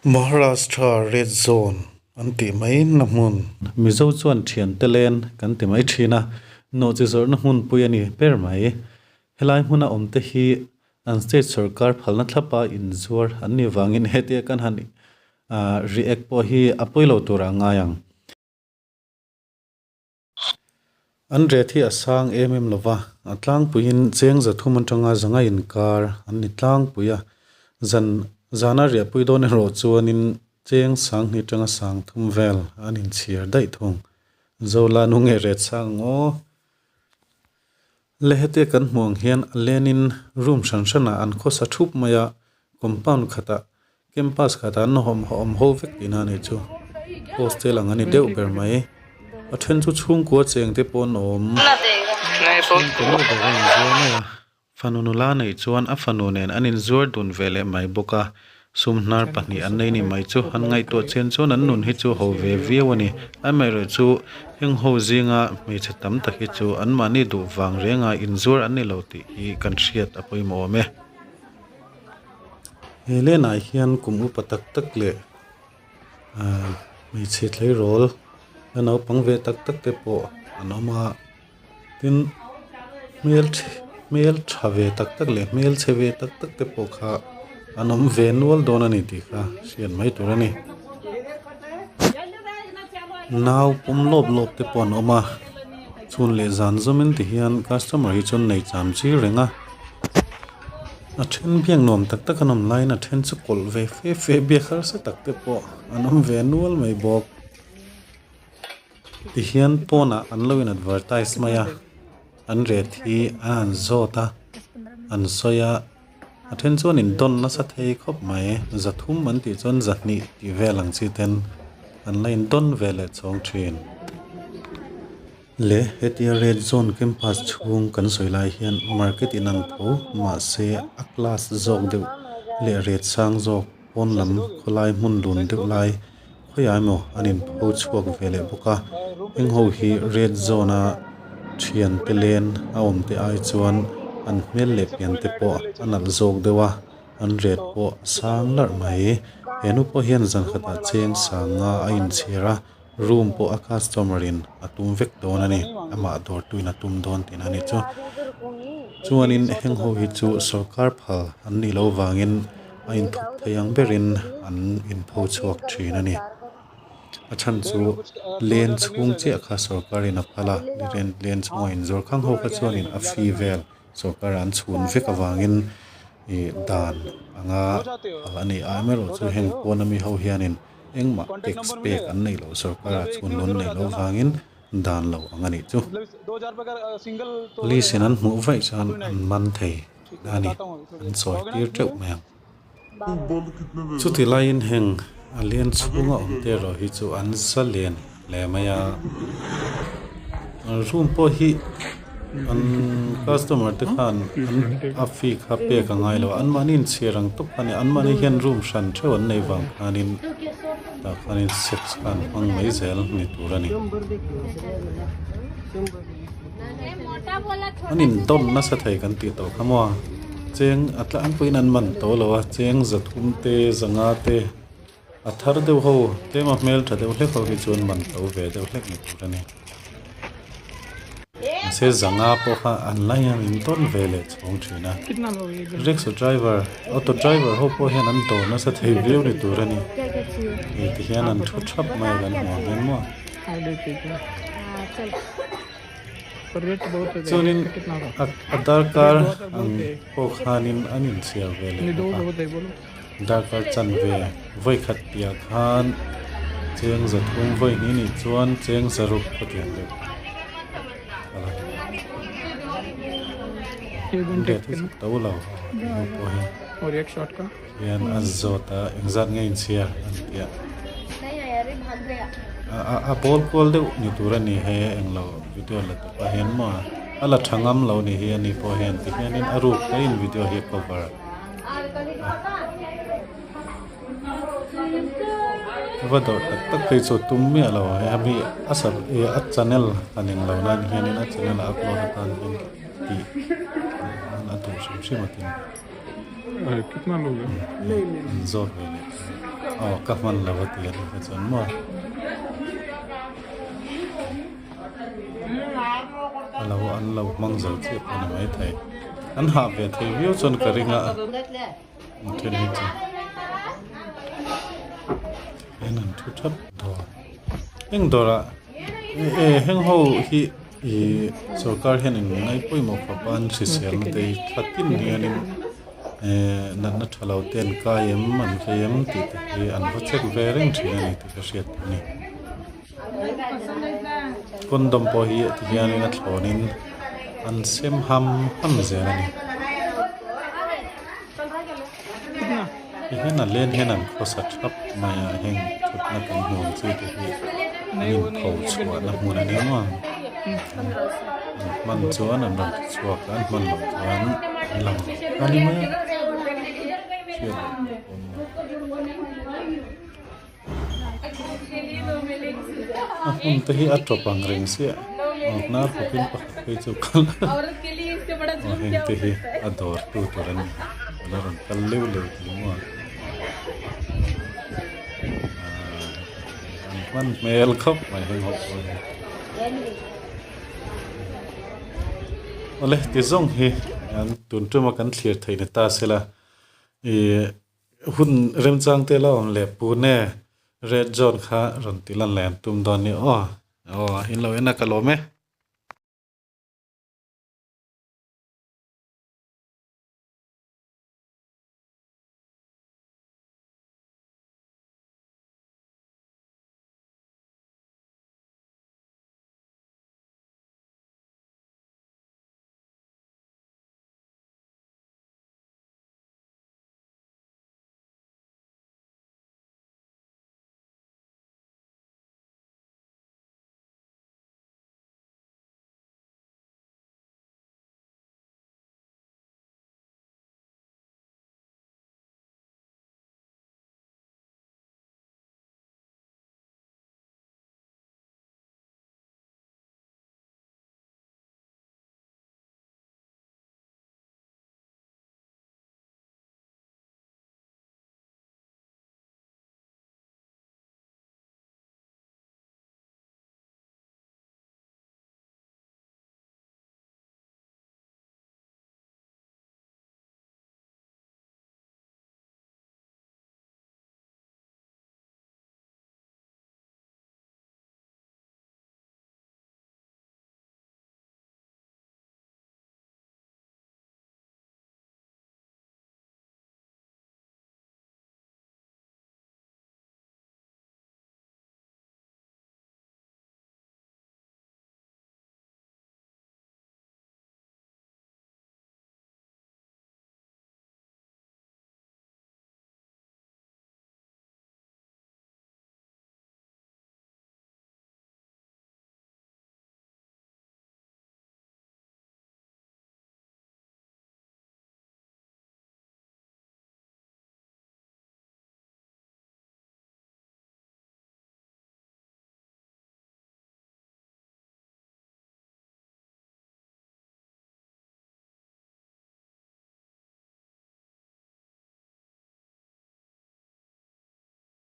Maharashtra Red Zone an tih mai na hmun. Mizo chuan thiante len kan ti mai thin a, nawhchi zawrhna hmunpui a ni ber mai. Helai hmuna awmte hi an state sorkar phalna thlapa inzuar an nih vangin hetia kan han react pawh hi a pawi lo turah a ngai ang. An ret hi a sang em em lova, a tlangpuiin cheng zathum atanga zanga inkar an ni tlangpui a, zan zana riahpui dawn erawh chuanin cheng sanghnih atanga sang thum vel an inchhir daih thung. Zola nu nge ret sang ang aw? Le hetia kan hmuh ang hian a lenin room hran hranah an khawsa thup mai a, compound khatah Campus khatah an awm awm ho vek tihna a nih chu. Hostel ang a ni deuh ber mai. A then chu chhungkua cheng te pawh an awm. Chhungkaw nu ber a inzuar mai a. Fanu nula neih chuan a fanu nen an inzuar dun ve leh mai bawk a. Sum hnar pahnih an nei ni mai chu an ngaihtuah chian chuan an nun hi chu ho ve viau a ni. Amaherawh chu heng ho zinga hmeichhe tam tak hi chu anmahni duh vang renga inzuar an ni lo tih hi kan hriat a pawimawh awm e. He lenah hian kum upa tak tak leh ahh hmeichhe tleirawl la naupang ve tak tak te pawh an awm a tin hmel hmel tha ve tak tak leh hmelchhe ve tak tak te pawh kha an awm ve nual dawn a ni tih kha hriat mai tur a ni. Nau pawm lawp lawp te pawh an awm a chhun leh zan zawmin ti hian customer hi chuan nei cham chi reng a. A then biak nuam tak tak an awm laiin a then chu kawlh ve fe fe biak harsa tak te pawh an awm ve nual mai bawk. Tihian pawnah an lo in advertise mai a, an ret hi an han zawt a, an sawi a, a then chuan in dawn nasa thei khawp mai, zathum an tih chuan zahnih tih vel ang chi ten an la in dawn ve leh chhawng thin. Le hetia red zone campus chhung kan sawi lai hian market in ang tho mahse a class zawk deuh leh ret sang zawk pawn lam khawlai hmun lun deuh lai khawiah emaw an in pho chhuak ve leh bawk a heng ho hi red zone a thian te len a awm te ai chuan an hmel leh pian te pawh a nalh zawk deuh a an ret pawh a sang larh mai he nu pawh hian zan khatah cheng sanga a inchhir a. Room pawh a customer in a tum vek dawn a ni amah dawr tuin a tum dawn tihna a ni chu chuanin heng ho hi chu sawrkar phal an nih loh vangin a inthup thei ang berin an inpho chhuak thin a ni a chhan chu len chhung chiah kha sawrkar in a phal a len chhunga inzawr khang ho kha chuanin a fee vel sawrkar an chhun vek avangin ih dan anga phal a ni a amaherawhchu heng pawn ami ho hianin. Engmah tax pek an neih loh sorkar ah chhun lawn neih loh vangin dan lo ang a nih chu. Police in an hmuh vaih chuan an man thei a ni, an sawi tir teuh mai ang. Chuti laiin heng a lian chhunga awm te erawh hi chu an za len hle mai a. Room pawh hi an customer te khan an a fee kha pek a ngai lo a anmahni inchhir ang tawp kha a ni anmahni hian room hran theuh an nei vang khanin tah khanin sex kha an hmang mai zel ni tur a ni an indawn nasa thei kan tih tawh kha maw cheng a tlangpuiin an man tawh lo a cheng zathum te zanga te. A thar deuh ho tlema hmel tha deuh hlek ho hi chuan man to ve deuh hlek ni tur a ni. Mahse zanga pawh kha an la hian in tawn ve leh chhawng thin a. Rickshaw driver, auto driver ho pawh hian an dawr nasa thei viau ni tur a ni. Hei ti hian an thu thap mai a kan hmuh ang hian maw. Chuanin a darkar ang pawh khanin an inchhiar ve leh bawk a. Darkar chanve vawi khat piah khan cheng zathum vawi hnih nih chuan cheng zaruk khawtiang deuh a la ni. Let hi chu to lo a pawh hi hian a zawt a engzat nge inchhiar an ti a a bawl kual deuh ni tur a ni hei englo video la tawp ah hian maw a la tha ngam lo ni hi ani pawh hian ti hianin a ruk te in video hi a cover. Va dawrh tak tak phei chu tum miah lo a hemi a sub ih a channel han in lo nan hianin a channel a upload atan hian tih a duh hrim hrim a tin an zawt ve leh. Aw ka hman lo a ti a nih kha chuan maw. A lo an lo hmang zo chiah pawh a ni maithei. An hah ve thei viau chuan ka ring a, an then hi chu hian an thu thap dawr. Heng dawrah eh heng ho hi ih sorkar hian in ngai pawimawh khawp a an hriselna te hi tha tin hianin eh natna tha lo te an kai em an vei em tih te hi an va check ve reng thin a ni tih ka hriat a ni. Condom pawh hi ti hianin a thlawnin an sem ham ham zel a ni. Ti hian a len hian an khawsa thap mai a heng thutna kan hmu ang chi te hi an inpho chhuahna hmun a ni maw an hman chuan an rawn ti chhuak a an hman loh chuan an lang lo a ni mai a hriat loh tur pawh a ni lo. A hmun te hi a tawp ang reng chiah aw hnar khawpin pakhat phei chu kal aw heng te hi a dawr tu tur a ni a a la rawn kal leuh leuh tih maw ah an hman hmel khawp mai heng ho pawh hi awle ti zawng hi an tun tuma kan thlir theih ni ta sela ih. Hun remchang te la awm leh Pune Red Zone kha rawn ti lan leh an tum dawn ni aw. Aw, in lo en a ka lawm e.